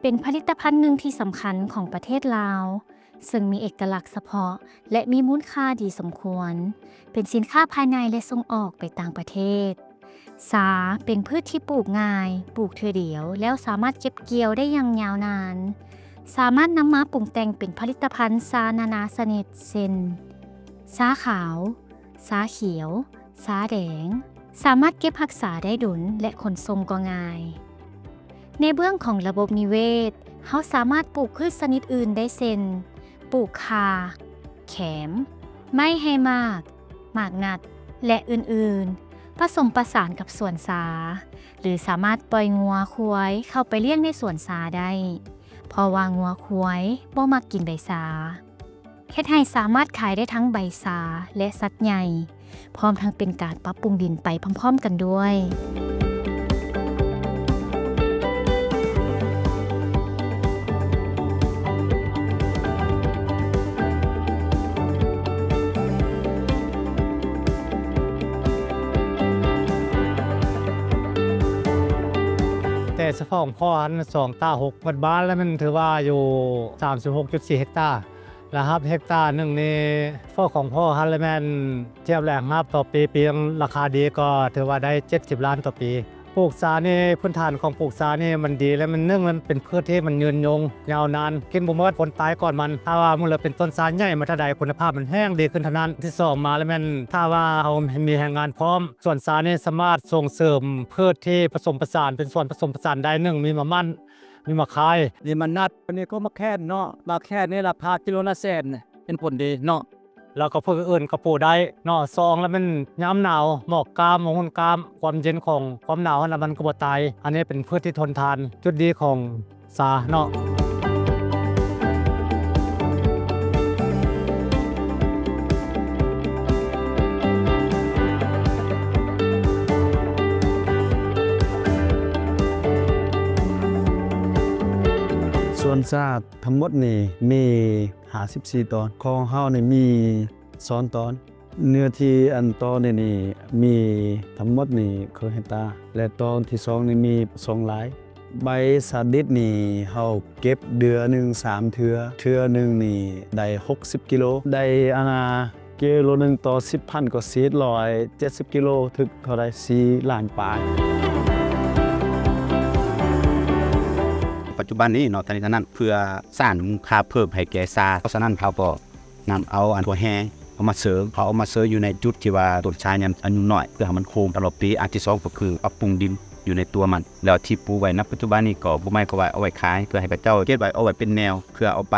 ເປັນຜະລິດຕະພັນໜຶ່ງທີ່ສຳຄັນຂອງປະເທດລາວ, ເຊິ່ງມີເອກະລັກສະເພາະ ແລະ ມີມູນຄ່າດີສົມຄວນ, ເປັນສິນຄ້າພາຍໃນ ແລະ ສົ່ງອອກໄປຕ່າງປະເທດ. ຊາເປັນພືດທີ່ປູກງ່າຍ, ປູກເທື່ອດຽວ ແລ້ວສາມາດເກັບກ່ຽວໄດ້ຢ່າງຍາວນານ. ສາມາດນຳມາປຸງແຕ່ງເປັນຜະລິດຕະພັນຊານານາຊະນິດ ເຊັ່ນ ຊາຂາວ, ຊາຂຽວ, ຊາແດງ, ສາມາດເກັບຮັກສາໄດ້ດົນ ແລະ ຂົນສົ່ງກໍງ່າຍ. ໃນເບື້ອງຂອງລະບົບນິເວດ, ເຮົາສາມາດປູກພືດຊະນິດອື່ນໄດ້ເຊັ່ນ ປູກຂ່າ, ແຂມ, ໄມ້ໃຫ້ໝາກ, ໝາກນັດ ແລະ ອື່ນໆ, ປະສົມປະສານກັບສວນຊາ ຫຼື ສາມາດປ່ອຍງົວຄວາຍເຂົ້າໄປລ້ຽງໃນສວນຊາໄດ້, ເພາະວ່າງົວຄວາຍບໍ່ມັກກິນໃບຊາ. ເຮັດໃຫ້ສາມາດຂາຍໄດ້ທັງໃບຊາ ແລະ ສັດໃຫຍ່, ພ້ອມທັງເປັນການປັບປຸງດິນໄປພ້ອມໆກັນດ້ວຍ. ແຕ່ສະເພາະຂອງພໍ່ຫັ້ນ ສອງຕາຫົກ ໝົດບ້ານແລ້ວ ມັນຖືວ່າຢູ່ ສາມສິບຫົກຈຸດສີ່ ເຮັກຕາ. ລະຮັບເຮັກຕາໜຶ່ງນີ້ ເຟາະຂອງພໍ່ຫັ້ນລະແມ່ນທຽບແລງຮັບຕໍ່ປີ, ປີລາຄາດີກໍຖືວ່າໄດ້ເຈັດສິບລ້ານຕໍ່ປີ. ປູກຊານີ້ ພື້ນຖານຂອງປູກຊານີ້ມັນດີ ແລະ ມັນ ໜຶ່ງ ມັນເປັນພືດທີ່ມັນຍືນຍົງຍາວນານ, ກິນບໍ່ໝົດ ຄົນຕາຍກ່ອນມັນ. ຖ້າວ່າມື້ລະເປັນຕົ້ນຊາໃຫຍ່ມາເທົ່າໃດ ຄຸນນະພາບມັນແຮ່ງດີຂຶ້ນເທົ່ານັ້ນ. ທີສອງມາລະແມ່ນ ຖ້າວ່າເຮົາມີແຮງງານພ້ອມ, ສວນຊານີ້ສາມາດສົ່ງເສີມພືດທີ່ປະສົມປະສານ ເປັນສວນປະສົມປະສານໄດ້, ໜຶ່ງ ມີໝາກມັນ, ມີໝາກຄາຍ, ມີໝາກນັດ, ອັນນີ້ກໍໝາກແຄນເນາະ. ໝາກແຄນນີ້ລາຄາກິໂລລະແສນ ເຫັນຜົນດີເນາະ. ແລ້ວກໍພືດອື່ນກໍປູກໄດ້ເນາະ. ສອງ ລະແມ່ນຍາມໜາວ ໝອກກ້າມ, ຫຸ່ນກ້າມ, ຄວາມເຢັນຂອງຄວາມໜາວຫັ້ນນະ ມັນກໍບໍ່ຕາຍ. ອັນນີ້ເປັນພືດທີ່ທົນທານ. ຈຸດດີຂອງຊາເນາະ. ສວນຊາທັງໝົດນີ້ມີຫ້າສິບສີ່ຕອນ, ຂອງເຮົານີ້ມີສອງຕອນ. ເນື້ອທີ່ອັນຕອນນີ້ນີ້ມີທັງໝົດນີ້ ເຄິ່ງເຮັກຕາ ແລະ ຕອນທີສອງນີ້ມີສອງລາຍ. ໃບຊາດິບນີ້ເຮົາເກັບເດືອນໜຶ່ງສາມເທື່ອ, ເທື່ອໜຶ່ງນີ້ໄດ້ຫົກສິບກິໂລ, ໄດ້ອັນນ່າ ກິໂລໜຶ່ງຕໍ່ສິບພັນ ກໍສີ່ຮ້ອຍເຈັດສິບກິໂລ, ຖືກເທົ່າໃດ ສີ່ລ້ານປາຍ. ປັດຈຸບັນນີ້ເນາະ ທັງນີ້ທັງນັ້ນ ເພື່ອສ້າງມູນຄ່າເພີ່ມໃຫ້ແກ່ຊາ, ເພາະສະນັ້ນເຮົາກໍ ນຳເອົາອັນທົ່ວແຮ່ເອົາມາເສີມ, ເຮົາເອົາມາເສີມຢູ່ໃນຈຸດທີ່ວ່າຕົ້ນຊາຍັງອາຍຸນ້ອຍ ເພື່ອໃຫ້ມັນໂຮມຕະຫຼອດປີ. ອັນທີສອງກໍຄືປັບປຸງດິນຢູ່ໃນຕົວມັນ, ແລ້ວທີ່ປູກໄວ້ນະປັດຈຸບັນນີ້ກໍບໍ່ໝາຍຄວາມວ່າເອົາໄວ້ຂາຍ, ເພື່ອໃຫ້ເຂົາເຈົ້າເກັບໄວ້ເອົາໄວ້ເປັນແນວ ເພື່ອເອົາໄປ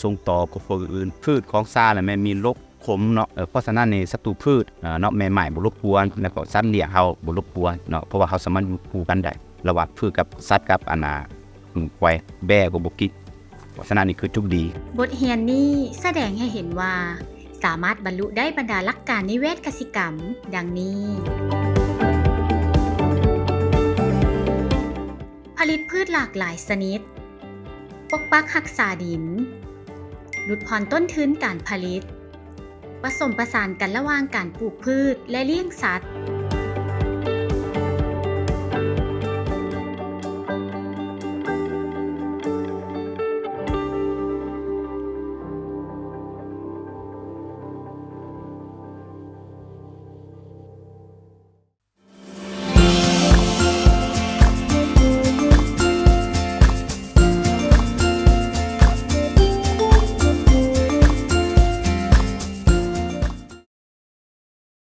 ສົ່ງຕໍ່ກັບພວກອື່ນ. ພືດຂອງຊາລະແມ່ນມີລົກ ຂົມເນາະ, ເພາະສະນັ້ນນີ້ສັດຕູພືດເນາະ ແມ່ໄມ້ບໍ່ລົບກວນ ແລ້ວກໍສັດລ້ຽງເຮົາບໍ່ລົບກວນເນາະ, ເພາະວ່າເຮົາສາມາດຢູ່ຄູ່ກັນໄດ້ ລະຫວ່າງພືດກັບສັດກັບອັນນ່າ ຄວາຍ ແບ້ກໍບໍ່ກິນ. ເພາະສະນັ້ນນີ້ຄືຈຸດດີ. ບົດຮຽນນີ້ສະແດງໃຫ້ເຫັນວ່າ ສາມາດບັນລຸໄດ້ບັນດາຫຼັກການນິເວດກະສິກຳ ດັ່ງນີ້: ຜະລິດພືດຫຼາກຫຼາຍຊະນິດ, ປົກປັກຮັກສາດິນ, ຫຼຸດຜ່ອນຕົ້ນທຶນການຜະລິດ, ປະສົມປະສານກັນລະຫວ່າງການປູກພືດ ແລະ ລ້ຽງສັດ.